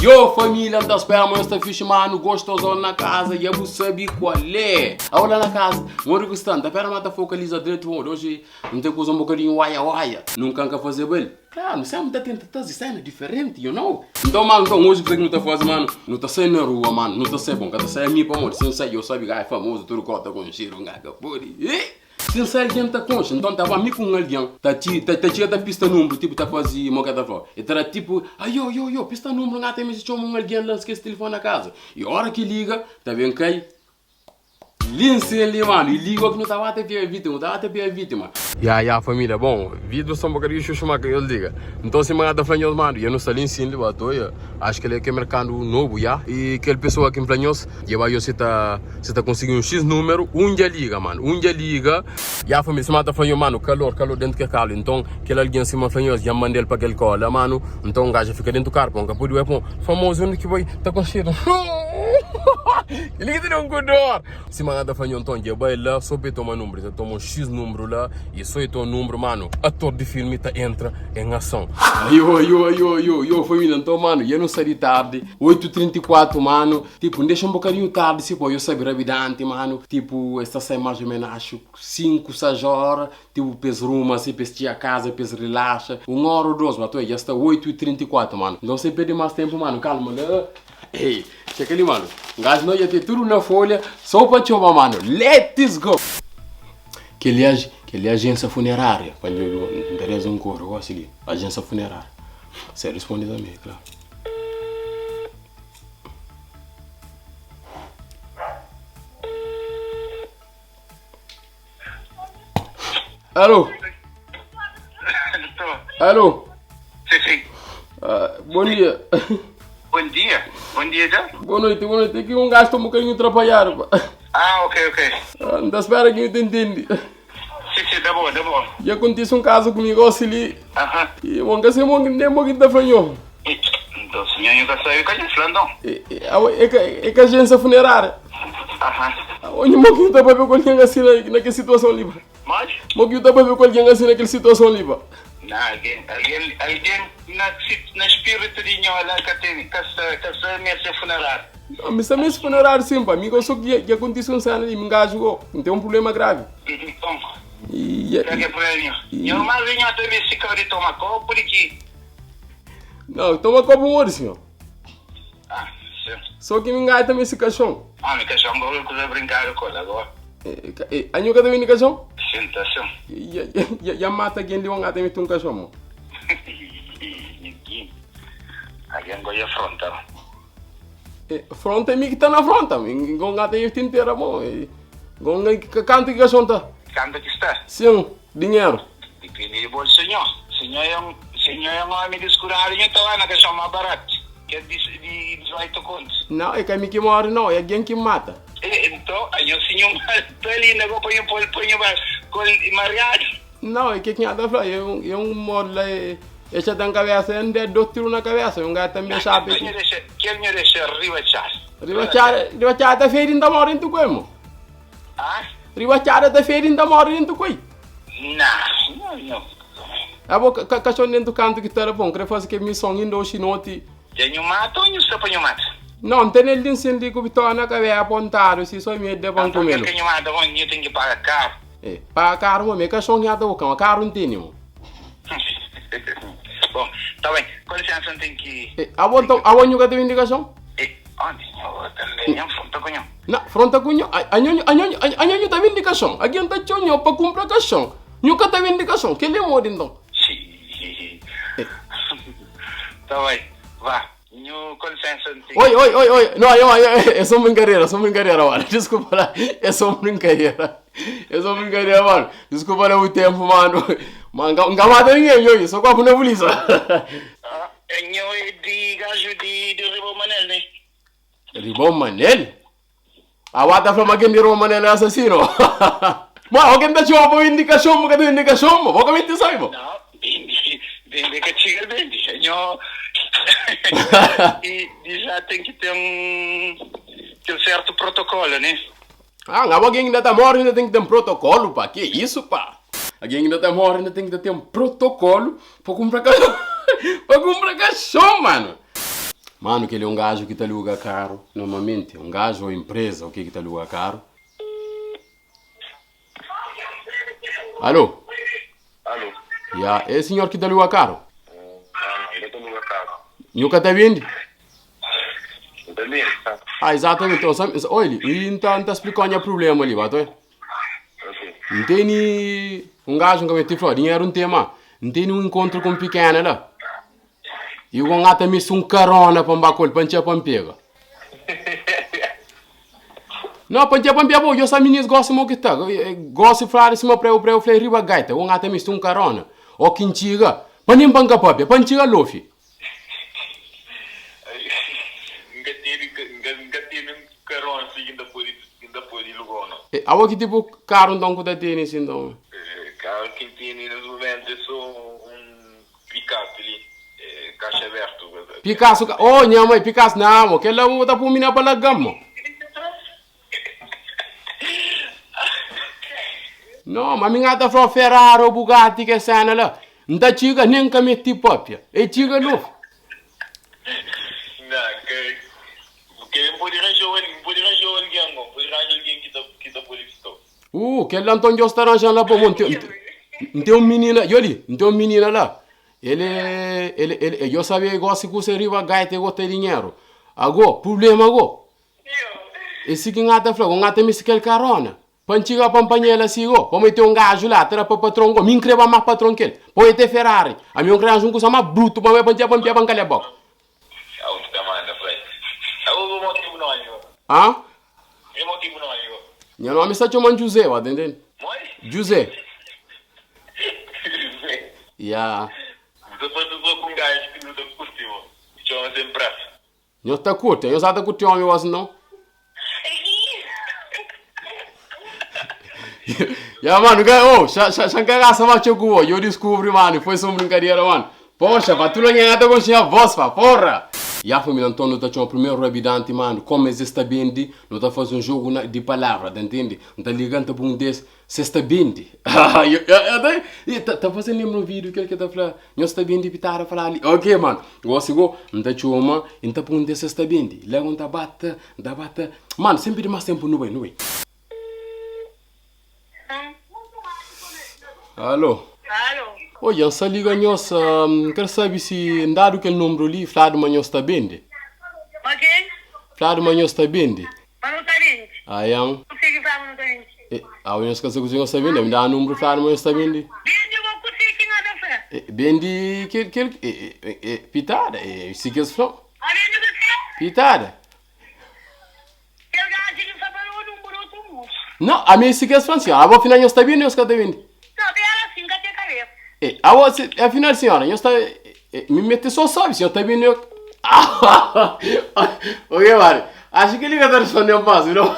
Yo família, N ta spera ma nhos ta fixi manu Gostozon na kaza, dja bu sabe kualé Aô la na kaza, modi ku sta? N ta pera ma ta fokaliza dretu modi Oji N ten kuza un bokadinhu waia-waia Nunka N ka fazeba el Klaru, nu senpri ta tenta traze sena diferenti, you know Nton manu, nton oji kuza ki nu ta faze manu Nu ta sai na rua manu, nu ta sai Bon, ka ta sai ami pamodi si N sai, yo sabe gai famozu Tudu kau ta konxedu, N ka pode Ih! Si N sai algen ta konxe, nton ta ba mi ku un algen ta txi ta txiga ta pista nunbru, tipu ta faze mo ke ta fla, e ta da tipu, a yo yo yo pista nunbru nga ta meste txoma un algen la N skese tilifoni na kaza. I ora ki liga ta ben kai li N sen li manu, i liga o ki nu ta ba ta pega vitima, nu ta ba ta pega vitima. Ya ya familia, bon vidru sta un bokadinhu xuxu ma ka nhos liga. Nton sima nga ta fla nhos manu, ya nu sta li N sin li ba toia, axu kel ke merkandu nobu ya, i kel pesoa ki N fla nhos dja ba yo si ta. Si ta konsigi un X númeru, un dja liga, manu, un dja liga. Ya família, sima ta fla nho, manu, kalor, kalor dentu kel karu. Nton, kel algen sima fla nho, dja manda el pa kel kola, manu. Nton, gaja fika dentu karu, pon ka pudi bai, pon famozu undi ki bai ta konxedu. Kel-li ki ta da un ku dor. Sima nga ta fla nho, nton, dja bai la so pa e toma númeru. E ta toma un X númeru la, i so e toma númeru, manu, ator di filmi ta entra en ason. Aio, aio, aio, aio, aio, família, nton, manu, dja nu sta di tardi, 8 34, manu. Tipo, N dexa un bokadinhu tardi si poi, yo sabe rabidanti, manu, tipo, es ta sai más o menos axu 5, 6 óra, tipo, pa es ruma asi, pa es txiga kaza, pa es rilaxa, un óra ô dos, ma tu dja sta 8 y 34, manu, nton sen perde más ténpu, manu, kalma la, ei, txeka li, manu, gaju no dja ten tudu na folha, so pa txoma, manu, let's go! Kel-li, kel-li é ajénsia funerária, pa N djobe, N ta reza un koru gósi li, ajénsia funerária, se responde tanbe, klaru. Alô? Alô? Sim, sim. Ah, bom dia. Bom dia. Bom dia já. Boa noite, boa noite. Aqui um gajo está um bocadinho atrapalhado. Pá. Ah, ok, ok. Ah, não tá espera que eu te entende. Sim, sim, tá bom, tá bom. Já acontece um caso comigo assim ali. Aham. E bom, que se bom, nem bom que tá falhou. Então, senhor, eu já sabe que é flandão. É, é, é que agência funerária. Aham. Onde mo que tá para ver com alguém assim na, naquela situação ali, pá. Mas? Mo que tá para ver com alguém assim naquela situação ali, pá. Não, alguém, alguém, alguém na, na espírito de nho lá que tem, que se, que se messe funerário. Não, mas também esse funerário sim, pá. Amigo, só que já aconteceu um cena ali, me engajou. Não tem um problema grave. Então, E, qual que é o problema? E- Nho mais nho também se causa de tomar copo de que. Não, toma copo mori, senhor. Ah, sim. Só que me engaja também esse caixão. Ah, me caixão agora eu brincar com ela agora. É, é, a nhuca também de caixão? Sim, tá sim. Ya, ya, ya mata quem de um gato também tem um caixão, mo. Ninguém. Alguém gosta de afrontar. É, fronta é mim que tá na fronta. Gonga tem este inteira, mo. Gonga que canto que caixão tá? Canto que está? Sim, dinheiro. Depende do bolso, senhor. Senhor é um, senhor é um homem descurado, senhor tá lá na caixão mais barato. Que é de, de 18 contos. Não, é que a mim que morre, não. É alguém que mata. Então, aí o senhor tá ali, negócio põe põe põe põe mariado. Não, é que quem tá falando, eu eu moro lá, é é na cabeça, é um dedo tiro na cabeça, um gato também sabe. Que deixa, que ele deixa riba chá. Riba chá, riba chá tá feio ainda mora em tu coi, Ah? Riba chá tá feio ainda mora em tu coi. Não, não, não. Ah, bom, cachorro dentro do canto que tá bom, querer fazer que missão ainda hoje noite. Tenho mato ou não está para mato? Não, tem ele incêndio que tá na cabeça apontado, se só me dê para comer. Então, que mato, bom, eu tenho que pagar caro. É, pagar caro, mas cachorro já tá bom, caro não tem, não. Bom, tá bem. Com licença, não tem que. É, a bom, então, a bom, nunca teve indicação? É, onde? Eu também, eu fronta com Não, fronta com a nho, a nho, a nho tá vendo caixão. Alguém tá chonho para comprar caixão. Nunca tá vendo caixão. Que ele é modo então? Sim. Tá bem, vá. Nho, com licença, não tem. Oi, oi, oi, oi. Não, eu, eu, é só brincadeira, só brincadeira, mano. Desculpa lá, é só brincadeira. É só brincadeira, mano. Desculpa lá o tempo, mano. Mano, não mata ninguém, yo, só com a polícia. Ah, nho é de gajo de, de Ribão Manel, né? Ribão Manel? A wata fala que Ribão Manel é assassino. Mano, alguém tá chamando para indicação, porque tem indicação, mano. Vou mentir, sabe, mano? Não, vende, vende que chega, vende. Nho, e, e já tem que ter um, ter um certo protocolo, né? Ah, não, alguém ainda tá morrendo, ainda tem que ter um protocolo, pá. Que isso, pá? Alguém ainda tá morrendo, ainda tem que ter um protocolo para comprar caixão. para comprar caixão, mano. Mano, kel é un gaju ki ta luga karu, normalmenti, un gaju ou empresa ou ke ki ta luga karu. Alô? Alô? Ya, é sinhor ki ta luga karu? Não, não, ta luga karu. Nhu ka ta bende? N ta bende, sa. Ah, exatamente. Então, sabe, olha, e N ta, N ta explicou nha problema ali, bato, é? Ok. N teni un gajo nka mete fla, dinheiro N tem, ma N teni un encontro com pequena lá. E o ngata meste un carona pa N ba com ele, pa N txia pa N pega. Não, pa N txia pa N pega, bo, yo sa minis gosta mo que tá. Gosta fala sima preu, preu fla riba gaita. O ngata meste un carona. O que N txiga, pa nem pa N ka papia, pa N txiga lofi. N ka tene, N ka tene un carona si ki N ta pode, N ta pode lugau nau. Awa ki tipo carro nton ku ta tene si nton? Carro ki N tene nes momento é so un pick-up li, caixa aberto. Picasso, oh nha mãe, Picasso, não, mo, kel la bo ta pui mina pa lagam, mo. No, ma mi nga ta fla Ferrari ou Bugatti ke sena la. N ta txiga nen ka meti papia. E txiga lof. Na, ka, ke N pode ranja-u, N pode ranja-u algen, N pode ranja algen ki ta, ki ta pode vistau. Kel la nton Deus ta ranja-m la pa bo. N ten, N ten un minina, yo li, N ten un minina la. El e, el, el, yo sabe gosi kusa riba gaita e gota dinheru. Ago, prublema ago. E si ki N ta fla, N ta meste kel karona pa N txiga pa N panha el asi go, pamodi ten un gaju la ta da pa patron go, mi N kreba más patron ki el, pa el ten Ferrari, ami N kre ranja un kusa más brutu pa pa N txiga pa N pia pa N ka leba. Hã? Nha nomi sta txoman Djuzé, ba ta intende? Djuzé. Ya. Nhos ta kurti, nhos ata kurti omi gosi nau? Ya mano, ka, oh, xa, xa, xa nka gasta más txeu ku bo. Yo diskubri, mano, foi só un brinkadera, mano. Poxa, pa tudu algen ata konxe nha voz, pa, porra! Ya família, nton nu ta txoma primeru rabidanti, mano, komu es es ta bendi, nu ta faze un jogu na, di palavra, ta ntende? N ta liga, N ta pun des, Se sta bende. Ta faze lembra un video kel ki ta fla nhos ta bende pitada fala ali. Ok man. Gosi go N ta txoma e N ta pergunta se sta bende. Lego N ta bata, N ta bata. Man, sen pidi mas tempu nu bai, nu bai. Alo. Alo. Odja, N sta liga nhos, N kre sabe si N dadu kel nunbru li, fladu ma nhos ta bende. Ma ken? Fladu ma nhos ta bende. Ma nu ta bende. Aian. Kuse ki fla ma nu ta bende? E, awe nhos ka sa kuse nhos ta bende? Mi da numbru fladu ma nhos ta bende. Bende bo kuse ki nha ta fla? E, bende kel, kel, e, e, e, pitada, e, si kes fla. Ma bende kuse? Pitada. Kel gaju li fla pa no numbru otu mosu. Não, ami si kes fla si, abo afinal nhos ta bende nhos ka ta bende? Não, pera assim, ka ten kabesa. E, abo, si, afinal senhora, nhos ta, e, mi mete só sabe, senhor ta bende Ok, mano, acho que ele ka ta respondeu fácil, não?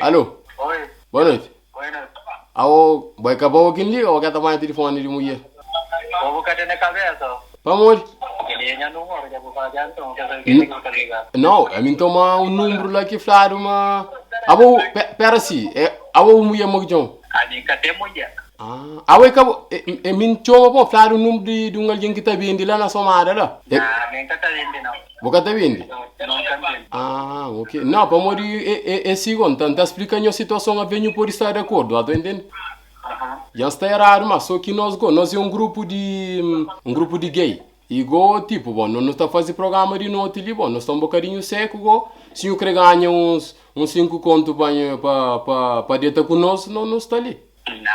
Alô? Oi. Boa noite. Boa noite. Aô, boy ka boa quem liga ou quer tomar telefone de mulher? Vou bocar na cabeça. Pamodi? Ele é número, já vou falar então, quer saber quem é que tá ligado. Não, a mim toma um número lá que falaram uma. Abo, pera assim, é, abo mulher mo que chama? A mim cá tem mulher. Ah, abo é cabo, é, é mim chama pô, falaram o número de um alguém que tá vendo lá na somada lá. É, Ah, mim cá tá vendo não. Bo ka ta bende? Não tá vendo. Ah, ok. Não, pamodi é, é, é sigo, então tá explicando a situação, a venho por estar de acordo, ah, tô entendendo? Aham. Já está errado, mas só que nós go, nós é um grupo de gay. E go, tipo, bom, nós não está fazendo programa de noite ali, bom, nós está um bocadinho seco, go. Se eu querer ganhar uns 5 conto para pa, pa, pa deitar conosco, não, não está ali. Não,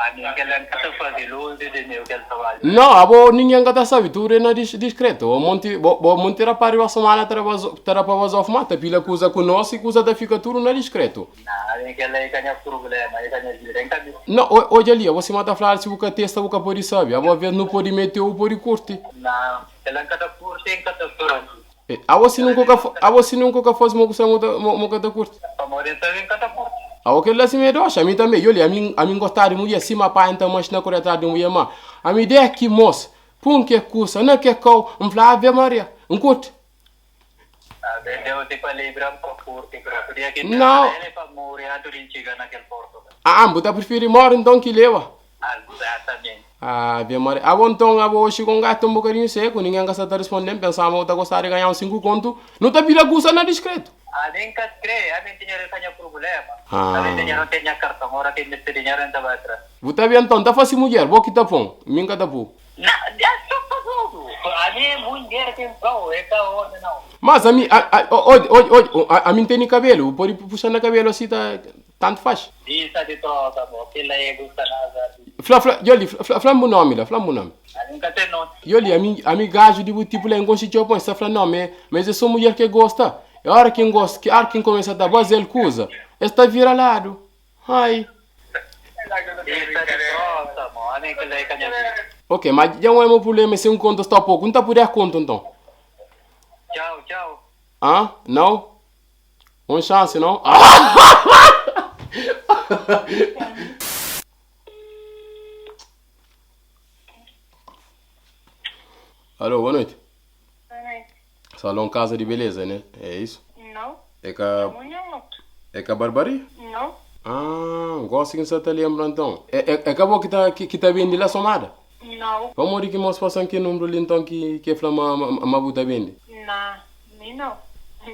a mim que ela tá fazendo longe de meu que ela trabalha. Não, abo ninguém ka ta sabe, tudo é na discreto. O monte, bo, bo monte rapaz a semana terá para vazar fumar, tá pila coisa conosco e coisa da fica tudo na discreto. Não, a mim que ela ganha problema, aí ganha vida, em caminho. Não, hoje ali, você mata falar se você testa, você pode saber. A vez não pode meter ou pode curtir. Não, ela nunca curte, nunca curte. A você nunca a você nunca faz uma coisa muito tá curte. Para morrer também nunca curte. A o que lá se me doxa, a mim também. Eu a mim gostar de mulher, se ma pai então mas na correta de mulher ma. A mim ideia que moço, pum que cursa, não que cau, um flá Ave Maria, um curte. A ver, eu te falei, branco curte, porque aqui Não. ele para morrer, a tu chega naquele porto. Ah, bu ta prifiri mori nton ki leba? Exatamente. Ah, Ave Maria. Abo nton, abo oxi ku un gatu un bokadinhu seku, ningen ka sa ta risponde-m, pensa ma bu ta gosta di ganha un 5 kontu, nu ta bira kusa na diskretu. Ami N ka kre, ami N dinheru é ka nha prubulema. Ami dinheru N ten nha karton, ora ki N meste dinheru N ta bai atras. Bu ta ben nton, ta fasi mudjer, bo ki ta pon, mi N ka ta pu. Na, é so fazudu. Ami é mudjer ki N flau, é ka omi nau. Mas ami, a, a, odi, odi, odi, ami N tene kabelu, bu pode puxa na kabelu asi ta, tantu faz. Disa di trosa bo, kila e gusta nada di. Fla, fla, Yoli, fla, fla-m bu nomi la, fla-m bu nomi. Ami N ka ten nomi. Yoli, ami, ami gaju di bu tipu la, N konxe txeu pon, es ta fla nomi, mas é so mudjer ke gosta. E ora ki N gosta, ki ora ki N kumesa ta baze-l kuza, es ta vira ladu. Ai. Disa di trosa bo, ami kila e ka nha vida. Ok, ma dja N oia ma prublema é se N konta sta poku, N ta puder konta nton? Txau, txau. An? Nau? Un xansi, não? Alô, boa noite. Boa noite. Salão Casa de Beleza, né? É isso? Não. É ka. É ka barbaria? Não. Ah, gosta que você tá lembra então. É, é, é ka bo que tá, que, que tá vende lá somada? Não. Pamodi ki mos pasan ki número li então ki, ki é fla ma, ma, ma bu ta vende? Não, mi não.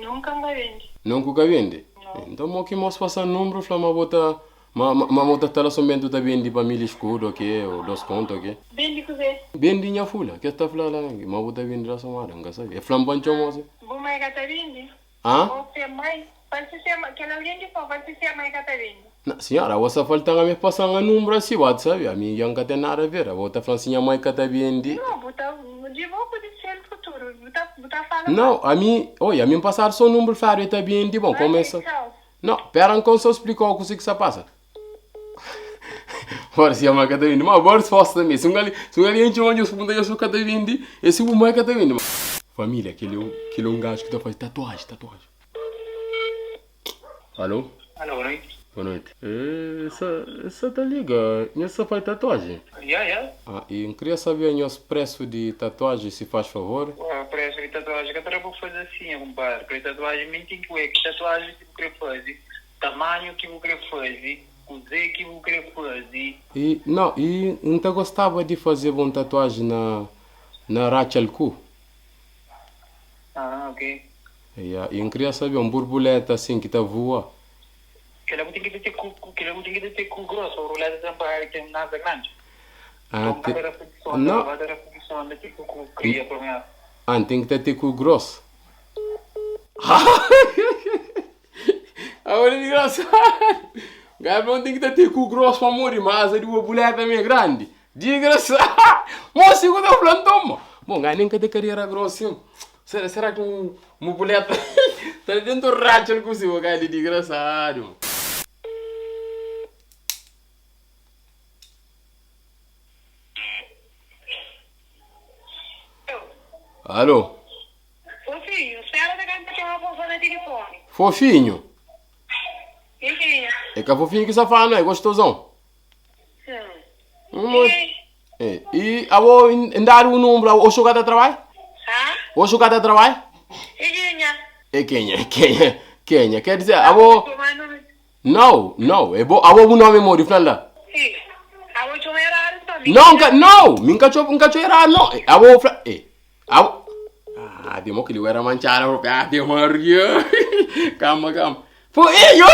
Nunka N ka bende. Nunka ka bende? Não. Então mo ki mos pasan número fla ma bo ta ma ma bo ta ta la somente ta bende pa mil escudo ok ou dos conto ok. Bende kuzê? Bende nha fula, kes ta fla la ma bo ta bende la somada, N ka sabe. E fla-m pa N txoma osi. Bu mai ka ta bende? Hã? Ou se mai, parse se ma, kel algen ki fla parse se mai ka ta bende. Na, senhora, bo sa faltan ami pasan a número asi, bo ta sabe, ami dja N ka ten nada a ver, abo ta flan si nha mai ka ta bende. Não, bu ta, di bo pudi ser futuro, bu ta, bu ta fala Não, ami, oi, ami N pasadu so número fladu e ta bende, bon, Ok, komesa. txau. Não, pera N konsa splikau kuse ki sa pasa. Bora si nha mai ka ta bende, ma boa resposta tanbe. Si un algen, si un algen txoma nhos pergunta nhos si ka ta bende, e si bu mai ka ta bende. Família, kel é un gaju ki ta faze tatuaji, tatuaji. Alô? Alô, boa noite. Boa noite. Sa ta liga, nhos sa faz tatuaji? Ya, ya. Ah, e N kria sabia nhos presu di tatuaji, si faz favor. Ué, presu di tatuaji ka ta da pa faze asin, nha kumpadri. Purki tatuaji mi ten ki oia ki tatuaji ki bu kre faze, tamanhu ki bu kre faze, kuze ki bu kre faze. E, nau, e N ta gostaba di fazeba un tatuaji na, na ratxa-l ku. Ah, ok. Ya, i N kria sabe, un burbuleta asin ki ta vua. Kela bu ten ki te ku, kela bu ten ki te ku grosso, burboleta ten pa ten nasa grandi. Ah, Nton, te, ba ta rafukison da, no. ba ta rafukison da ti ku ku kria primeru. Ah, N ten ki ta te ku grosso. Agora é engraçado. Gabi não tem que ta te ku grosso pa morrer, mas a de burbuleta meio grande. Desgraçado! Moço, eu tô falando, toma. Bom, gajo nem que te carreira grossa, sim. Será, será que um, uma boleta tá dentro do racho com você, gajo desgraçado. Alô? Fofinho, spera ta kanta txoma fofa na tilifoni. Fofinho? E kenha? É ka fofinho ki sa fala não, é gostosão. Hum. E? É, e abo N dadu un número, oxi o ka ta trabalha? Ha? Oxi o ka ta trabalha? E kenha? É kenha, kenha, kenha. Quer dizer, abo. Não, não, é bo, abo bu nome modi, flan la. E, abo txoma eradu nton. Mi Não, nka, não, mi nka txoma, nka txoma eradu não. Abo fla, e, abo. Ah, tem mo que era manchada, propi. Ah, tem Maria. Calma, calma. Fo, ei, yo.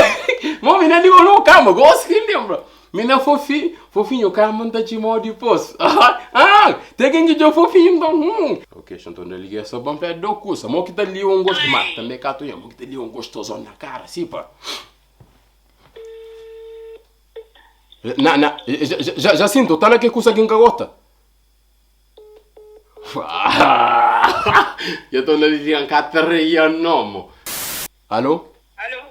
Mo mina liga no calma, gosto que lembra. Mina fofinho, fofinho, calma, tá te mal depois. Ah, tem quem que deu fofinho, então. Hum. Ok, então eu liguei essa bom pé do curso. Mo que tá ali um gosto, mas também cato mo que tá ali um gostosão na cara, sim, pá. Na, na, já, já, já sinto, tá na que curso aqui em gosta. Yo tô na liga cata reia nomo. Alô? Alô?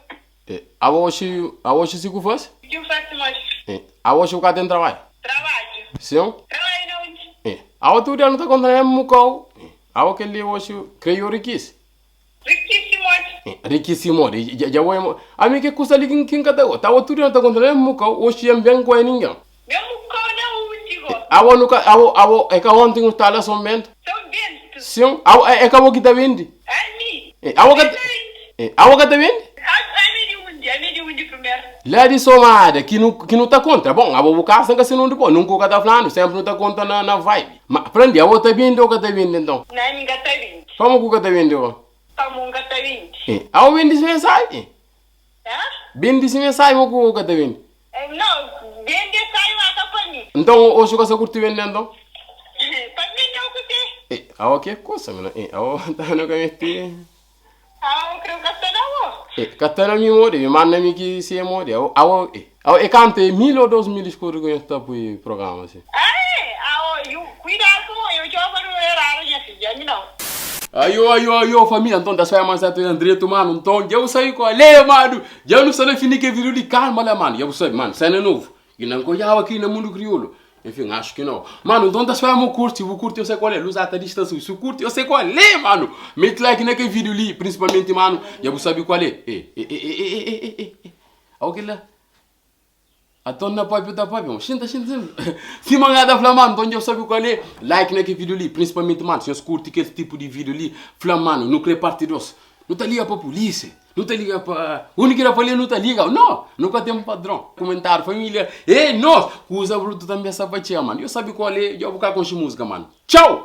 Eh, awoxi, awoxi si ku faz? Ki faz mais? Eh, awoxi o cá tem trabalho? Trabalho. Sim? Trabalho na onde? Eh, awo tu dia não tá contra nem mucau. Eh, awo que li awoxi creio riquíssimo. Riquíssimo. Eh, riquíssimo. Já já vou a mim que custa ali quem quem cada tá outro dia não tá contra nem mucau. Oxi é bem com ninguém. Meu mucau na onde, go? Awo nunca awo awo é que ontem o tala São Bento. São Bento. Sim, awo é é que awo que tá vende. A mim. Eh, awo que eh, awo que tá vende? A mim de onde? A mim de onde primeiro? La di Somada ki nu ki nu ta kontra. Bon, abo bu kasa ka sendo di bo, nunka u ka ta flanu, sempri nu ta konta na na vibe. Ma prandi, abo ta bindi o ka ta bindi nton? Na mi ka ta bindi. Pamo ku ka ta bindi bo? Pamo N ka ta bindi. Eh, abo bindi sima e sabi? Hã? Bindi sima e sabi mo ku ka ta bindi? Nau, bindi e sabi ma ka pa mi. Nton oxi u ka sa kurti bindi nton? Pa bindeu ku ke? Eh, abo ke kusa mina? Eh, abo ta no ka misti. Awo kreu ka sta na bo. E ka sta na mi modi, mi manda mi ki si e modi. Awo, awo, e, awo e kantu e mil o 2000 escudo ki nhos ta pui programa si? Ae, awo, yu, kuidadu ku bo, yu txoba du eradu nha fidja, ami nau. Ayo, ayo, ayo, família, nton ta spera ma sa ta dretu, manu, nton dja bu sabi kual é, manu, dja nu sta na fin di kel vídeo li, kalma la, manu, dja bu sabi, manu, sena novu. E nan ka odjaba ki na mundu kriolu. Enfin, acho ki nau. Manu, nton ta spera ma bu kurti. Bu kurti, eu sei kual é. Luz ata distância. Si bu kurti, eu sei kual é, manu. Mete like na kel vídeo li, principalmente, manu, dja bu sabe kual é. E, e, e, e, e, e, e, e. Au kel la. Aton na papia ta papia, mano. Xinta, xinta, xinta. Sima nga ta fla, manu, nton dja bu sabe kual é. Like na kel vídeo li, principalmente, manu, si nhos kurti kel tipu di vídeo li, fla, manu, nu kre parti 2. Nu ta liga pa polícia. Nu ta liga pa undi ki da pa lê nu ta liga no nu ka ten padron kumentariu familia e nos kuza brutu tanbe sa pa txia mano yo sabi kual e dja bu ka konxi musika mano txau.